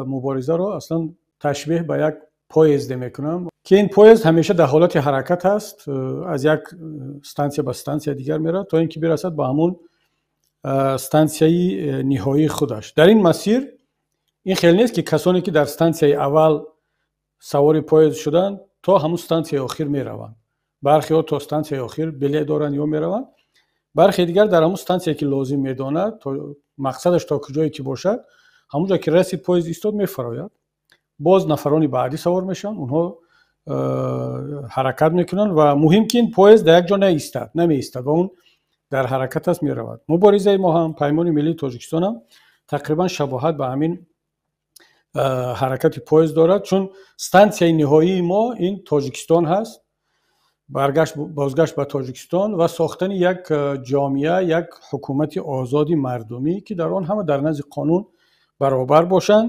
Муборизаро аслан ташбеҳ ба як поезде мекунам, ки ин поезд ҳамеша дар ҳолати ҳаракат аст, аз як стансия ба стансияи дигар меравад, то ин ки бирасад ба ҳамун стансияи ниҳоии худаш. Дар ин масир ин хел нест, ки касоне ки дар стансияи аввал савори поезд шуданд, то ҳамун стансияи охир мераванд. Бархеҳо то стансияи охир билет доранд ё мераванд, бархе дигар дар ҳамун стансия, ки лозим медонад, то мақсадаш то куҷое ки бошад, ҳамун ҷо ки расид, поезд истод, мефарояд, боз нафарони баъдӣ савор мешаванд, онҳо ҳаракат мекунанд. Ва муҳим, ки ин поезд дар як ҷо наистад, намеистад ва он дар ҳаракат аст, меравад. Муборизаи мо ҳам, Паймони миллии Тоҷикистон ҳам тақрибан шабоҳат ба ҳамин ҳаракати поезд дорад, чун стансияи ниҳоии мо ин Тоҷикистон ҳаст, баргашт, бозгашт ба Тоҷикистон ва сохтани як ҷомеа, як ҳукумати озоди мардумӣ, ки дар он ҳама дар назди қонун баробар бошанд.